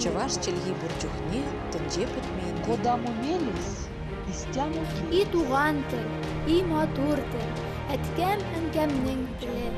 Чӑваш чӗлхи пур чухне тӗнче пӗтмен. Кодамо мелесь, истямо И келесь. туган тел, и матур тел, әткәм-әнкәмнең теле.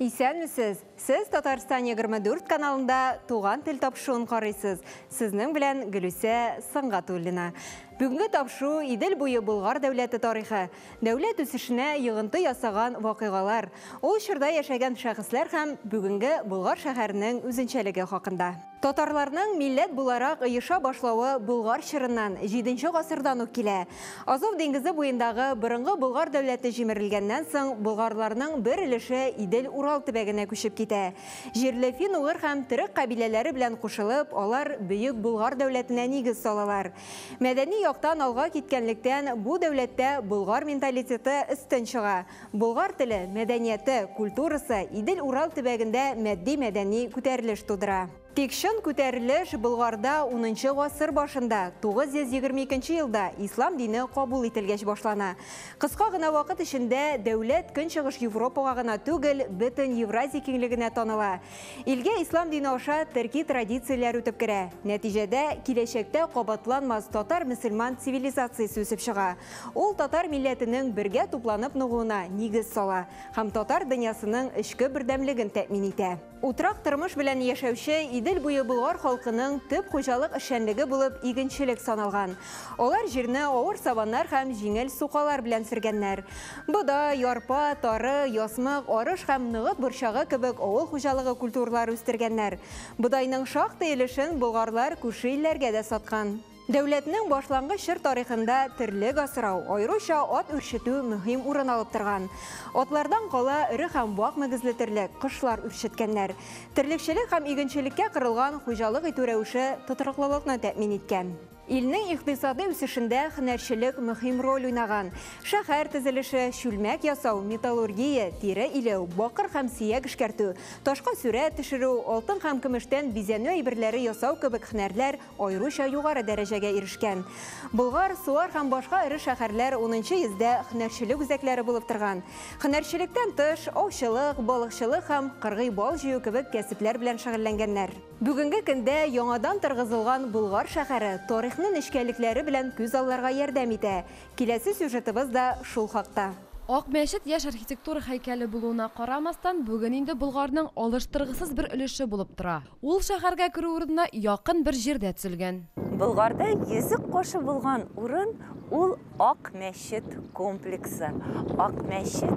Исәнмесез! Сез Татарстан 24 каналында Туган тел тапшыруын карыйсыз. Сезнең белән Гөлүсә Сөнгатуллина. Бүгенге тапшыру Идел буе Болгар дәүләте тарихы, дәүләт үсешенә йогынты ясаган вакыйгалар, ул чорда яшәгән шәхесләр һәм бүгенге Болгар шәһәренең үзенчәлеге хакында. Татарларның милләт буларак оеша башлавы Болгар чорыннан, 7 гасырдан ук килә. Азов диңгезе буендагы борынгы Болгар дәүләте җимерелгәннән соң, болгарларның бер өлеше Идел-Урал төбәгенә күчеп китә. Җирле фин-угыр һәм төрек кабиләләре белән кушылып, алар Бөек Болгар дәүләтенә нигез салалар. Мәдәни яктан алга киткәнлектән бу дәүләттә болгар менталитеты өстен чыга. Болгар теле, мәдәнияте, культурасы Идел-Урал төбәгендә матди-мәдәни күтәрелеш тудыра. Тик чын күтәрелеш Болгарда 10 гасыр башында, 922 елда ислам дине кабул ителгәч башлана. Кыска гына вакыт эчендә дәүләт Көнчыгыш Европага гына түгел, бөтен Евразия киңлегенә таныла. Илгә ислам дине аша төрки традицияләр үтеп керә. Нәтиҗәдә киләчәктә кабатланмас татар-мөселман цивилизациясе үсеп чыга. Ул татар милләтенең бергә тупланып ныгуына нигез сала һәм татар дөньясының эчке бердәмлеген тәэмин итә. Утрак тормыш белән яшәүче Идел буе болгар халкының төп хуҗалык эшчәнлеге булып игенчелек саналган. Алар җирне авыр сабаннар һәм җиңел сукалар белән сөргәннәр. Бодай, ярпа, тары, ясмык, арыш һәм ныгыт борчагы кебек авыл хуҗалыгы культуралары үстергәннәр. Бодайның шактый өлешен болгарлар күрше илләргә дә саткан. Дәүләтнең башлангыч чор тарихында терлек асрау, аеруча ат үрчетү мөһим урын алып торган. Атлардан кала эре һәм вак мөгезле терлек, кошлар үрчеткәннәр. Терлекчелек һәм игенчелеккә корылган хуҗалык итү рәвеше тотрыклылыкны тәэмин иткән. Илнең икътисади үсешендә һөнәрчелек мөһим роль уйнаган. Шәһәр төзелеше, чүлмәк ясау, металлургия, тире иләү, бакыр һәм сөяк эшкәртү, ташка сурәт төшерү, алтын һәм көмештән бизәнү әйберләре ясау кебек һөнәрләр аеруча югары дәрәҗәгә ирешкән. Болгар, Суар һәм башка эре шәһәрләр 10 йөздә һөнәрчелек үзәкләре булып торган. Һөнәрчелектән тыш, аучылык, балыкчылык һәм кыргый бал җыю кебек кәсепләр белән шөгыльләнгәннәр. Бүгенге көндә яңадан торгызылган Болгар шәһәре тарихның нечкәлекләре белән күз алларга ярдәм итә. Киләсе сюжетыбыз да шул хакта. Ак мәчет яшь архитектура һәйкәле булуына карамастан, бүген инде Болгарның алыштыргысыз бер өлеше булып тора. Ул шәһәргә керү урынына якын бер җирдә төзелгән. Болгарда йөзек кашы булган урын ул Ак мәчет комплексы. Ак мәчет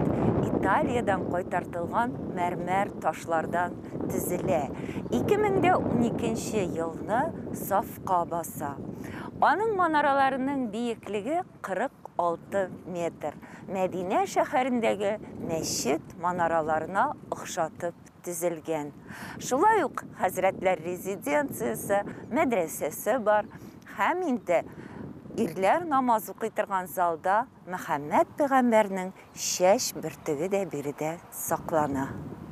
Италиядән кайтартылган мәрмәр ташлардан төзелә. 2012 елны сафка баса. Аның манараларының биеклеге 46 метр. Мәдинә шәһәрендәге мәчет манараларына охшатып төзелгән. Шулай ук хәзрәтләр резиденциясе, мәдрәсәсе бар. Һәм инде ирләр намаз укый торган залда Мөхәммәд пәйгамбәрнең чәч бөртеге дә биредә саклана.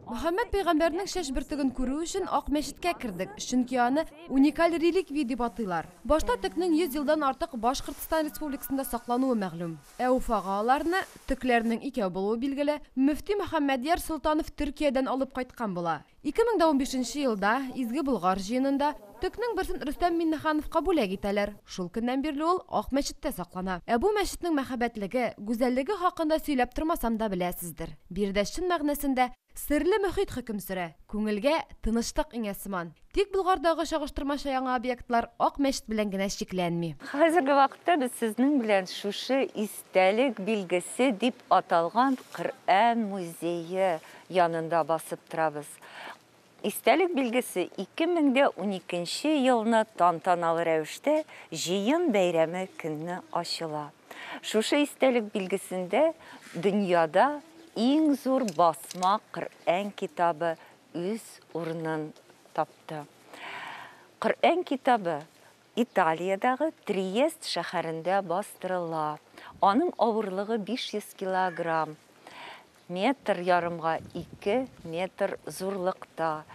Мөхәммәд пәйгамбәрнең чәч бөртеген күрү өчен Ак мәчеткә кердек, чөнки аны уникаль реликвия дип атыйлар. Башта төкнең 100 елдан артык Башкортстан Республикасында саклануы мәгълүм. Ә Уфага аларны, төкләрнең икәү булуы билгеле, мөфти Мөхәммәдьяр Солтанов Төркиядән алып кайткан була. 2015 елда Изге Болгар җыенында төкнең берсен Рөстәм Миңнехановка бүләк итәләр. Шул көннән бирле ул Ак мәчеттә саклана. Ә бу мәчетнең мәһабәтлеге, гүзәллеге хакында сөйләп тормасам да беләсездер. Биредә чын мәгънәсендә серле мөхит хөкем сөрә, күңелгә тынычлык иңә сыман. Тик Болгардагы чагыштырмача яңа объектлар Ак мәчет белән генә чикләнми. Хәзерге вакытта без сезнең белән шушы истәлек билгесе дип аталган Коръән музее янында басып торабыз. Истәлек билгесе 2012 елны тантаналы рәвештә җыен бәйрәме көнне ачыла. Шушы истәлек билгесендә дөньяда иң зур басма Коръән китабы үз урынын тапты. Коръән китабы Италиядагы Триест шәһәрендә бастырыла. Аның авырлыгы 500 килограмм. Метр ярымга 2 метр зурлыкта.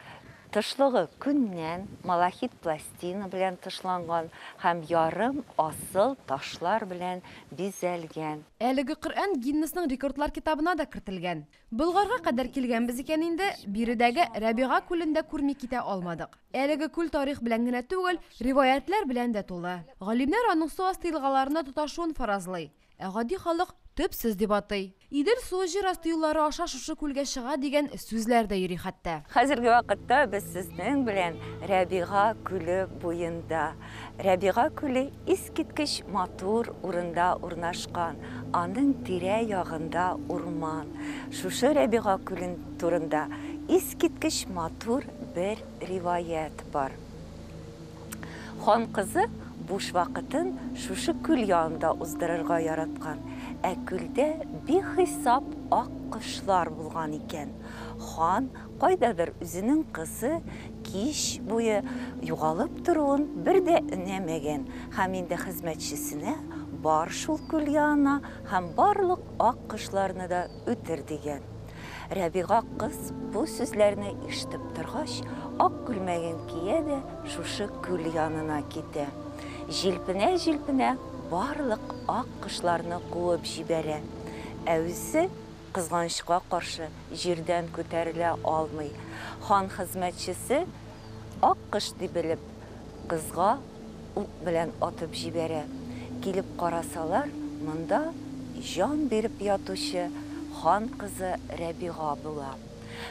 Тышлыгы күннән, малахит пластина белән тышланган һәм ярым асыл ташлар белән бизәлгән. Әлеге Коръән Гиннесның рекордлар китабына да кертелгән. Болгарга кадәр килгәнбез икән инде, биредәге Рәбига күлен дә күрми китә алмадык. Әлеге күл тарих белән генә түгел, риваятьләр белән дә тулы. Галимнәр аның су асты елгаларына тоташуын фаразлый. Ә гади халык төпсез дип атый. Идел суы җир асты юллары аша шушы күлгә чыга дигән сүзләр дә йөри хәтта. Хәзерге вакытта без сезнең белән Рәбига күле буенда. Рәбига күле искиткеч матур урында урнашкан. Аның тирә ягында урман. Шушы Рәбига күлен турында искиткеч матур бер риваять бар. Хан кызы буш вакытын шушы күл янында уздырырга яраткан. Ә күлдә бихисап ак кошлар булган икән. Хан кайдадыр үзенең кызы кич буе югалып торуын бер дә өнәмәгән һәм инде хезмәтчесенә бар шул күл янына һәм барлык ак кошларны да үтер дигән. Рәбига кыз бу сүзләрне ишетеп торгач, ак күлмәген кия дә шушы күл янына китә. Җилпенә-җилпенә барлык ак кошларны куып җибәрә. Ә үзе кызганычка каршы җирдән күтәрелә алмый. Хан хезмәтчесе ак кош дип белеп, кызга ук белән атып җибәрә. Килеп карасалар, монда җан биреп ятучы хан кызы Рәбига була.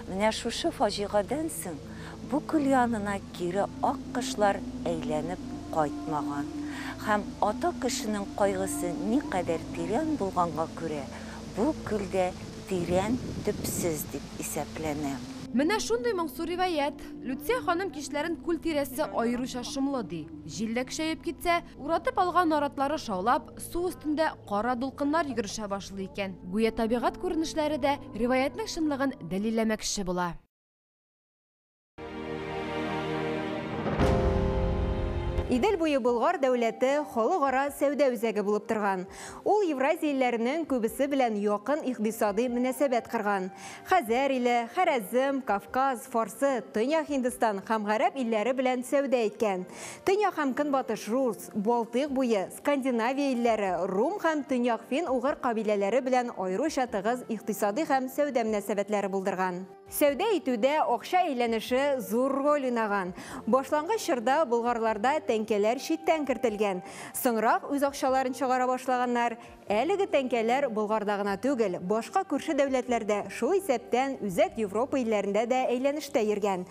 Менә шушы фаҗигадән соң бу күл янына кире ак кошлар әйләнеп кайтмаган. Һәм ата кешенең кайгысы никадәр тирән булганга күрә, бу күлдә тирән төпсез дип исәпләнә. Менә шундый моңсу риваять. Люция ханым кичләрен күл тирәсе аеруча шомлы ди. Җил дә көчәеп китсә, уратып алган наратлары шаулап, су өстендә кара дулкыннар йөгерешә башлый икән. Гүя табигать күренешләре дә риваятьнең чынлыгын дәлилләмәкче була. Идел буе Болгар дәүләте халыкара сәүдә үзәге булып торган. Ул Евразия илләренең күбесе белән якын икътисади мөнәсәбәт корган. Хәзәр иле, Хәрәзем, Кавказ, Фарсы, Төньяк Һиндстан һәм Гарәп илләре белән сәүдә иткән. Төньяк һәм Көнбатыш Рус, Балтыйк буе, Скандинавия илләре, Рум һәм Төньяк фин-угыр кабиләләре белән аеруча тыгыз икътисади һәм сәүдә мөнәсәбәтләре булдырган. Сәүдә итүдә акча әйләнеше зур роль уйнаган. Башлангыч чорда болгарларда тәңкәләр читтән кертелгән. Соңрак үз акчаларын чыгара башлаганнар. Әлеге тәңкәләр Болгарда гына түгел, башка күрше дәүләтләрдә, шул исәптән Үзәк Европа илләрендә дә әйләнештә йөргән.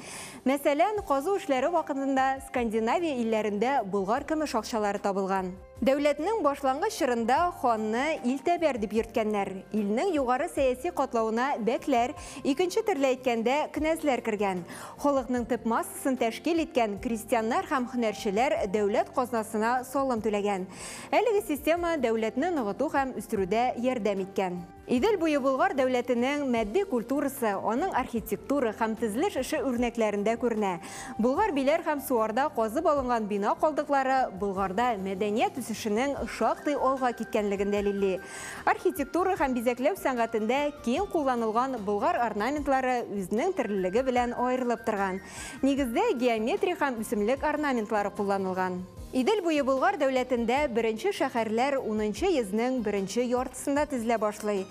Мәсәлән, казу эшләре вакытында Скандинавия илләрендә болгар көмеш акчалары табылган. Дәүләтнең башлангыч чорында ханны илтәбәр дип йөрткәннәр. Илнең югары сәяси катлавына бәкләр, икенче төрле әйткәндә, кнәзләр кергән. Халыкның төп массасын тәшкил иткән крестьяннар һәм һөнәрчеләр дәүләт казнасына салым түләгән. Әлеге система дәүләтне ныгыту һәм үстерүдә ярдәм иткән. Идел буе Болгар дәүләтенең матди культурасы, аның архитектура һәм төзелеш эше үрнәкләрендә күренә. Болгар Биләр һәм Суарда казып алынган бина калдыклары Болгарда мәдәният үсешенең шактый алга киткәнлеген дәлилли. Архитектура һәм бизәкләү сәнгатендә киң кулланылган болгар орнаментлары үзенең төрлелеге белән аерылып торган. Нигездә геометрия һәм үсемлек орнаментлары кулланылган. Идел буе Болгар дәүләтендә беренче шәһәрләр 10 йөзнең беренче яртысында төзелә башлый.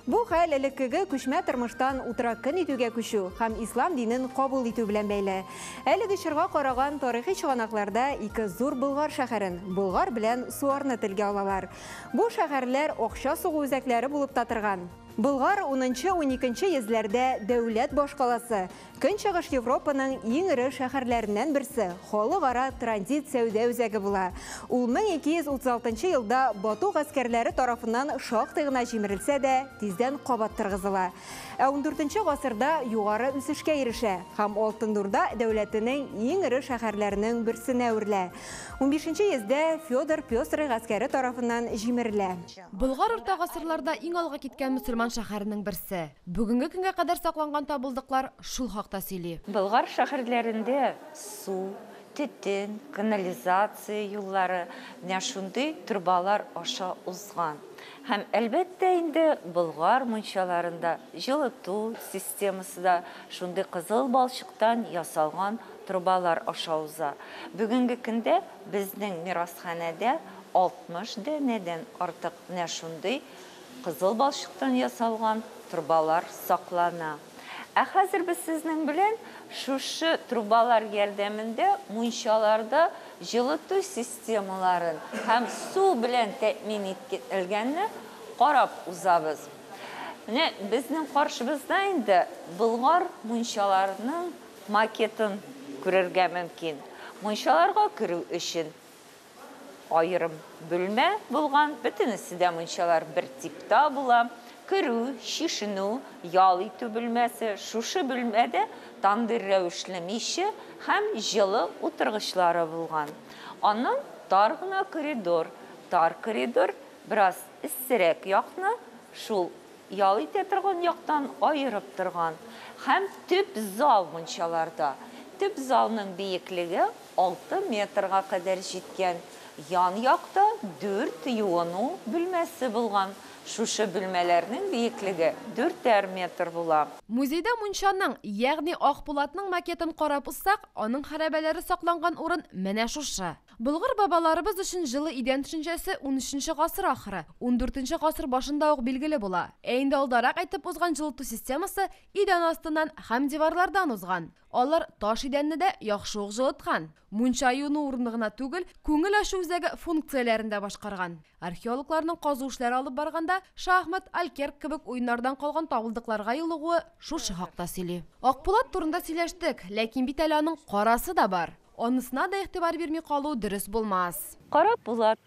Бу хәл элеккеге күчмә тормыштан утрак көн итүгә күчү һәм ислам динен кабул итү белән бәйле. Әлеге чорга караган тарихи чыганакларда ике зур болгар шәһәрен, Болгар белән Суарны телгә алалар. Бу шәһәрләр акча сугу үзәкләре булып та торган. Болгар 10-12 йөзләрдә дәүләт башкаласы, Көнчыгыш Европаның иң эре шәһәрләреннән берсе, халыкара транзит сәүдә үзәге була. Ул 1236 елда Бату гаскәрләре тарафыннан шактый гына җимерелсә дә, тиздән кабат торгызыла. Ә 14 гасырда югары үсешкә ирешә һәм Алтын Урда дәүләтенең иң эре шәһәрләренең берсенә әверелә. 15 йөздә Федор Пестрый гаскәре тарафыннан җимерелә. Болгар урта гасырларда иң алга киткән мөселман шәһәренең берсе. Бүгенге көнгә кадәр сакланган табылдыклар шул хакта сөйли. Болгар шәһәрләрендә су, Төтен, канализация юллары менә шундый торбалар аша узган. Һәм, әлбәттә инде, Болгар мунчаларында җылыту системасы да шундый кызыл балчыктан ясалган торбалар аша уза. Бүгенге көндә безнең мирасханәдә 60 данәдән артык менә шундый кызыл балчыктан ясалган торбалар саклана. Ә хәзер без сезнең белән шушы трубалар ярдәмендә мунчаларда җылыту системаларын һәм су белән тәэмин ителгәнне карап узабыз. Менә безнең каршыбызда инде Болгар мунчаларының макетын күрергә мөмкин. Мунчаларга керү өчен аерым бүлмә булган, бөтенесе дә мунчалар бер типта була. Керү, чишенү, ял итү бүлмәсе. Шушы бүлмәдә тандыр рәвешле миче һәм җылы утыргычлары булган. Аннан тар гына коридор. Тар коридор бераз эссерәк якны шул ял итә торган яктан аерып торган. Һәм төп зал мунчаларда. Төп залның биеклеге 6 метрга кадәр җиткән. Ян якта 4 юыну бүлмәсе булган. Шушы бүлмәләрнең биеклеге 4 метр була. Музейда мунчаның, ягъни Акбулатның макетын карап узсак, аның хәрабәләре сакланган урын менә шушы. Болгар бабаларыбыз өчен җылы идән төшенчәсе 13 гасыр ахыры, 14 гасыр башында ук билгеле була. Ә инде алдарак әйтеп узган җылыту системасы идән астыннан һәм диварлардан узган. Алар таш идәнне дә яхшы ук җылыткан. Мунча юыну урыны гына түгел, күңел ачу үзәге функцияләрен дә башкарган. Археологларның казу эшләре алып барганда шахмат, алькерк кебек уеннардан калган табылдыкларга юлыгуы шушы хакта сөйли. Акбулат турында сөйләштек, ләкин бит әле аның карасы да бар. Анысына да игътибар бирми калу дөрес булмас. Кара Пулат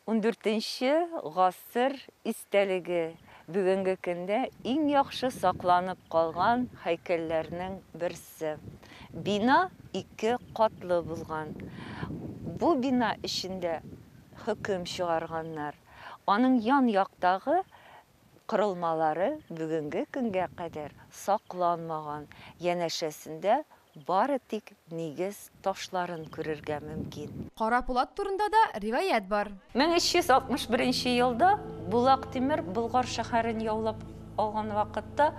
14 гасыр истәлеге бүгенге көндә иң яхшы сакланып калган һәйкәлләрнең берсе. Бина 2 катлы булган. Бу бина эчендә хөкем чыгарганнар. Аның ян яктагы корылмалары бүгенге көнгә кадәр сакланмаган. Янәшәсендә бары тик нигез ташларын күрергә мөмкин. Кара Пулат турында да риваять бар. 1361 елда Булак Тимер Болгар шәһәрен яулап алган вакытта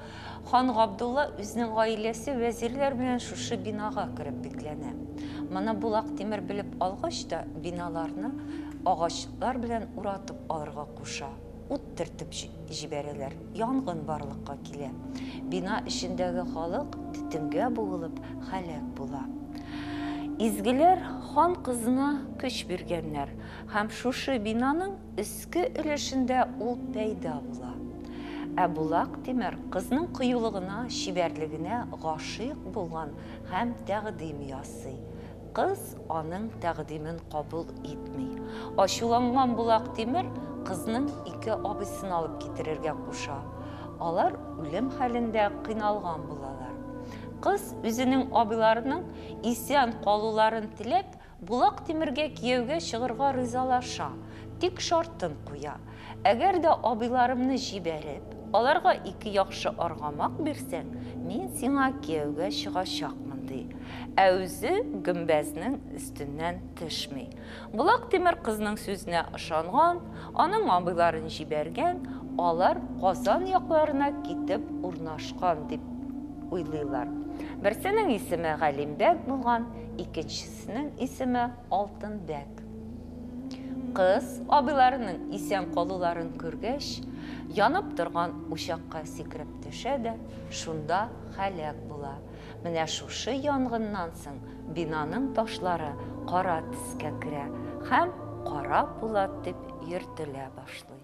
хан Габдулла үзенең гаиләсе вәзирләр белән шушы бинага кереп бикләнә. Моны Булак Тимер белеп алгач та биналарны агачлар белән уратып алырга куша. Ут төртеп җибәрәләр, янгын барлыкка килә. Бина эчендәге халык төтенгә буылып һәлак була. Изгеләр хан кызына көч биргәннәр һәм шушы бинаның өске өлешендә ул пәйда була. Ә Булак Тимер кызның кыюлыгына, чибәрлегенә гашыйк булган һәм тәкъдим ясый. Кыз аның тәкъдимен кабул итми. Ачуланган Булак Тимер кызның 2 абыйсын алып китерергә куша. Алар үлем хәлендә кыйналган булалар. Кыз үзенең абыйларының исән калуларын теләп, Булак Тимергә кияүгә чыгырга ризалаша, тик шартын куя. Әгәр дә абыйларымны җибәреп, аларга 2 яхшы аргамак бирсәң, мин сиңа кияүгә чыгачакмын, ди. Ә үзе гөмбәзнең өстеннән төшми. Булак Тимер кызның сүзенә ышанган, аның абыйларын җибәргән, алар Казан якларына китеп урнашкан дип уйлыйлар. Берсенең исеме Галимбәк булган, икенчесенең исеме Алтынбәк. Кыз абыйларының исән калуларын күргәч, янып торган учакка сикереп төшә дә, шунда һәлак була. Менә шушы янгыннан соң бинаның ташлары кара төскә керә һәм Кара Пулат дип йөртелә башлый.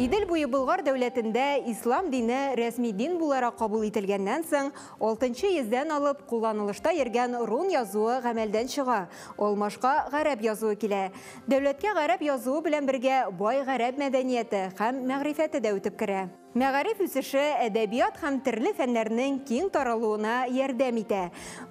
Идел буе Болгар дәүләтендә ислам дине рәсми дин буларак кабул ителгәннән соң, 6 йөздән алып кулланылышта йөргән рун язуы гамәлдән чыга. Алмашка гарәп язуы килә. Дәүләткә гарәп язуы белән бергә бай гарәп мәдәнияте һәм мәгърифәте дә үтеп керә. Мәгариф үсеше әдәбият һәм төрле фәннәрнең киң таралуына ярдәм итә.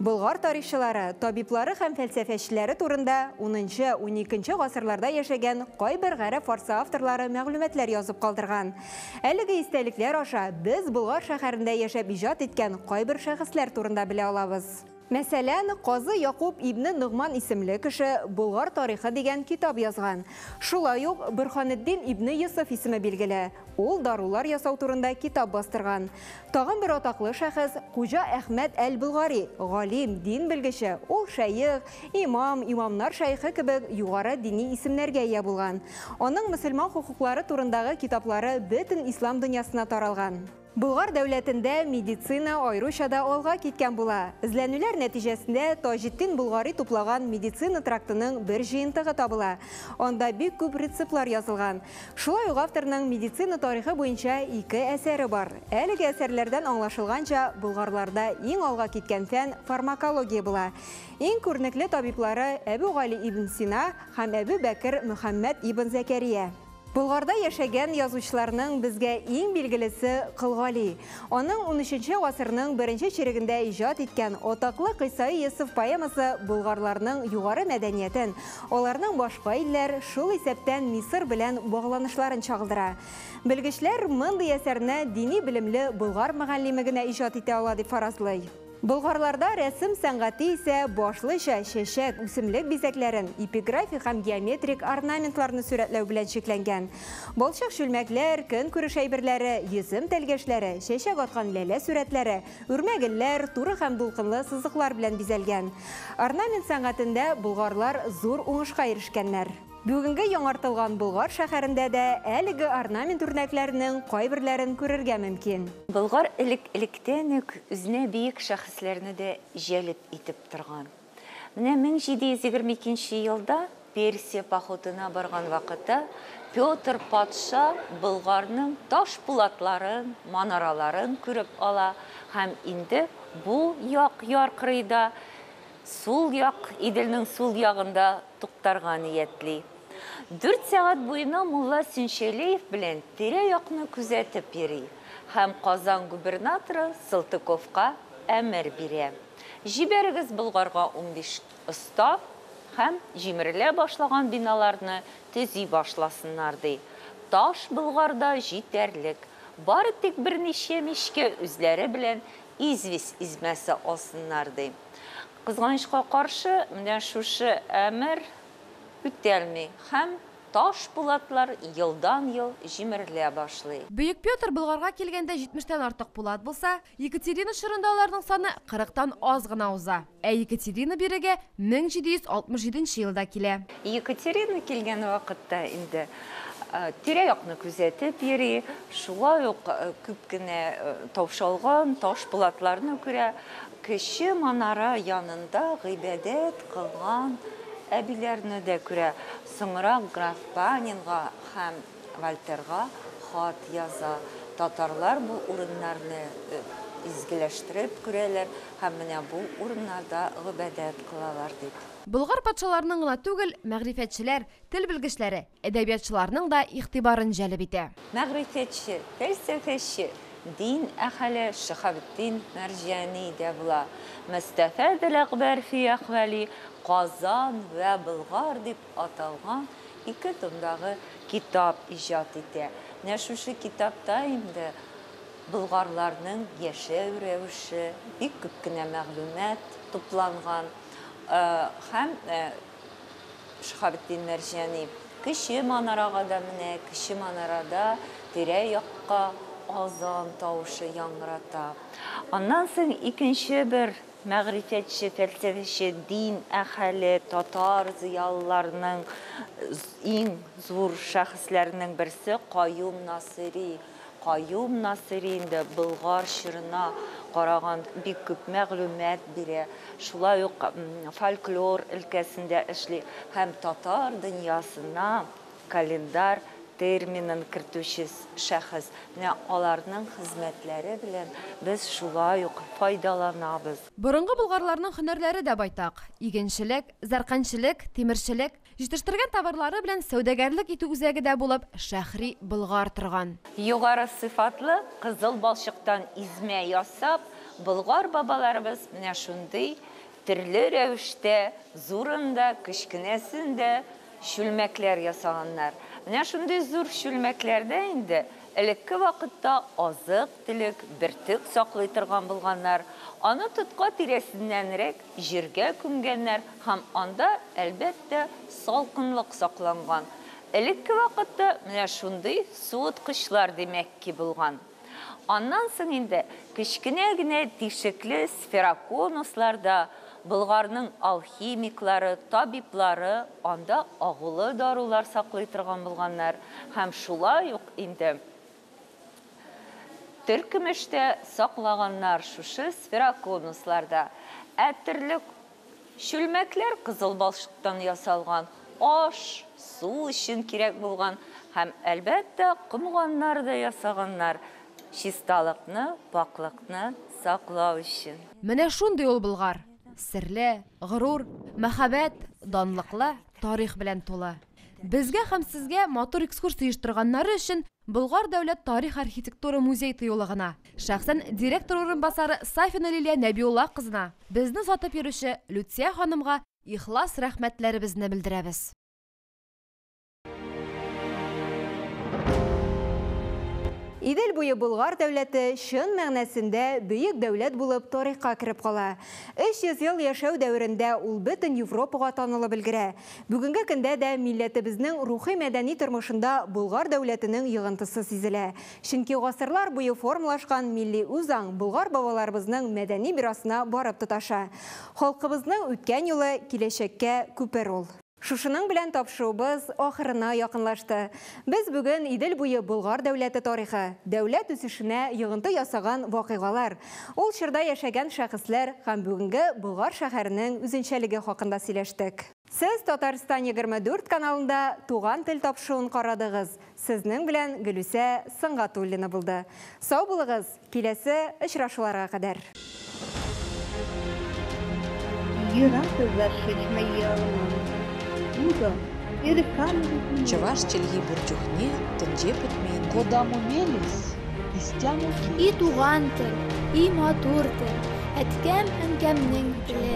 Болгар тарихчылары, табиблары һәм фәлсәфәчеләре турында 10-12 гасырларда яшәгән кайбер гарәп-фарсы авторлары мәгълүматлар язып калдырган. Әлеге истәлекләр аша без Болгар шәһәрендә яшәп иҗат иткән кайбер шәхесләр турында белә алабыз. Мәсәлән, Казы Якуб ибне Ногман исемле кеше Болгар тарихы дигән китап язган. Шулай ук Борһанетдин ибне Йосыф исеме билгеле. Ул дарулар ясау турында китап бастырган. Тагын бер атаклы шәхес Хуҗа Әхмәт әл-Болгари, галим, дин белгече, ул шәех, имам, имамнар шәехе кебек югары дини исемнәргә ия булган. Аның мөселман хокуклары турындагы китаплары бөтен ислам дөньясына таралган. Болгар дәүләтендә медицина аеруча да алга киткән була. Эзләнүләр нәтиҗәсендә Таҗетдин Болгари туплаган медицина трактының бер җыентыгы табыла. Анда бик күп рецептлар язылган. Шулай ук авторның медицина тарихы буенча ике әсәре бар. Әлеге әсәрләрдән аңлашылганча, болгарларда иң алга киткән фән фармакология була. Иң күренекле табиблары Әбү Гали ибн Сина һәм Әбү Бәкер Мөхәммәд ибн Зәкәрия. Болгарда яшәгән язучыларның безгә иң билгелесе Кол Гали. Аның 13 гасырның беренче чирегендә иҗат иткән атаклы Кыйсаи Йосыф поэмасы болгарларның югары мәдәниятен, аларның башка илләр, шул исәптән Мисыр белән багланышларын чагылдыра. Белгечләр мондый әсәрне дини белемле болгар мөгаллиме генә иҗат итә ала дип фаразлый. Болгарларда рәсем сәнгате исә башлыча чәчәк, үсемлек бизәкләрен, эпиграфик һәм геометрик орнаментларны сурәтләү белән чикләнгән. Балчык чүлмәкләр, көнкүреш әйберләре, йөзем тәлгәшләре, чәчәк аткан ләлә сурәтләре, үрмә гөлләр, туры һәм дулкынлы сызыклар белән бизәлгән. Орнамент сәнгатендә болгарлар зур уңышка ирешкәннәр. Бүгенге яңартылган Болгар шәһәрендә дә әлеге орнамент үрнәкләренең кайберләрен күрергә мөмкин. Болгар элек-электән үк үзенә бөек шәхесләрне дә җәлеп итеп торган. Менә 1722 елда Персия походына барган вакытта Петр патша Болгарның таш пулатларын, манараларын күреп ала һәм инде бу як яр кырыйда, сул як, Иделнең сул ягында туктарга ниятли. 4 сәгать буена мулла Сөнчәлиев белән тирә-якны күзәтеп йөри һәм Казан губернаторы Салтыковка әмер бирә. Җибәрегез Болгарга 15 оста һәм җимерелә башлаган биналарны төзи башласыннар, ди. Таш Болгарда җитәрлек. Бары тик берничә мичкә үзләре белән известь измәсе алсыннар, ди. Кызганычка каршы, менә шушы әмер үтәлми һәм таш пулатлар елдан-ел җимерелә башлый. Бөек Петр Болгарга килгәндә 70-тән артык пулат булса, Екатерина чорында аларның саны 40-тан аз гына уза. Ә Екатерина бирегә 1767 елда килә. Екатерина килгән вакытта инде тирә-якны күзәтеп йөри, шулай ук күп кенә таушалган таш пулатларны күрә. Кече манара янында гыйбадәт кылган әбиләрне дә күрә. Соңрак граф Панинга һәм Вольтерга хат яза. Татарлар бу урыннарны изгеләштереп күрәләр һәм менә бу урыннарда гыйбадәт кылалар дип. Болгар патшаларының гына түгел, мәгърифәтчеләр, тел белгечләре, әдәбиятчыларның да игътибарын җәлеп итә. Мәгърифәтче, фәлсәфәче, дин әһеле Шиһабетдин Мәрҗани дә була. Мөстәфа Дәләкбәр фи әхвали Казан вә Болгар дип аталган ике томдагы китап иҗат итә. Менә шушы китапта инде болгарларның яшәү рәвеше, бик күп кенә мәгълүмат тупланган. Һәм Шиһабетдин Мәрҗани кече манарага да менә, кече манарада тирә-якка азан тавышы яңгырата. Аннан соң икенче бер мәгърифәтче, фәлсәфәче, дин әһеле, татар зыялыларының иң зур шәхесләренең берсе Каюм Насыйри. Каюм Насыйри инде Болгар чорына караган бик күп мәгълүмат бирә. Шулай ук фольклор өлкәсендә эшли һәм татар дөньясына календар терминын кертүче шәхес. Менә аларның хезмәтләре белән без шулай ук файдаланабыз. Борынгы болгарларның һөнәрләре дә байтак. Игенчелек, зәркәнчелек, тимерчелек, җитештергән товарлары белән сәүдәгәрлек итү үзәге дә булып Шәһри Болгар торган. Югары сыйфатлы кызыл балчыктан измә ясап, болгар бабаларыбыз менә шундый төрле рәвештә зурын да, кечкенәсен дә чүлмәкләр ясаганнар. Менә шундый зур чүлмәкләрдә инде элекке вакытта азык-төлек, бөртек саклый торган булганнар. Аны тотка тирәсеннәнрәк җиргә күмгәннәр һәм анда, әлбәттә, салкынлык сакланган. Элекке вакытта менә шундый суыткычлар димәк ки булган. Аннан соң инде кечкенә генә тишекле сфероконусларда Болгарның алхимиклары, табиблары анда агулы дарулар саклый торган булганнар һәм шулай ук инде төркемештә саклаганнар шушы сфероконусларда. Ә төрле чүлмәкләр кызыл балчыктан ясалган, аш, су өчен кирәк булган һәм әлбәттә комганнар да ясаганнар. Чисталыкны, паклыкны саклау өчен. Менә шундый ул Болгар. Серле, горур, мәхәббәт, данлыклы, тарих белән тулы. Безгә һәм сезгә матур экскурсия оештырганнары өчен Болгар дәүләт тарих архитектура музей тыюлыгына, шәхсән директор урынбасары Сафина Лилия Нәбиулла кызына, безне сатып йөрүче Люция ханымга ихлас рәхмәтләребезне белдерәбез. Идел буе Болгар дәүләте чын мәгънәсендә бөек дәүләт булып тарихка кереп кала. 300 ел яшәү дәверендә ул бөтен Европага танылып өлгерә. Бүгенге көндә дә милләтебезнең рухи мәдәни тормышында Болгар дәүләтенең йогынтысы сизелә. Чөнки гасырлар буе формалашкан милли үзаң Болгар бабаларыбызның мәдәни мирасына барып тоташа. Халкыбызның үткән юлы киләчәккә күпер ул. Шушының белән тапшыруыбыз ахырына якынлашты. Без бүген Идел буе Болгар дәүләте тарихы, дәүләт үсешенә йогынты ясаган вакыйгалар, ул чорда яшәгән шәхесләр һәм бүгенге Болгар шәһәренең үзенчәлеге хакында сөйләштек. Сез Татарстан 24 каналында Туган тел тапшыруын карадыгыз. Сезнең белән Гөлүсә Сөнгатуллина булды. Сау булыгыз, киләсе очрашуларга кадәр. Чӑваш чӗлхи пур чухне тӗнче пӗтмен. Кодамо мелесь, истямо И туган тел, и матур тел, әткәм-әнкәмнең теле.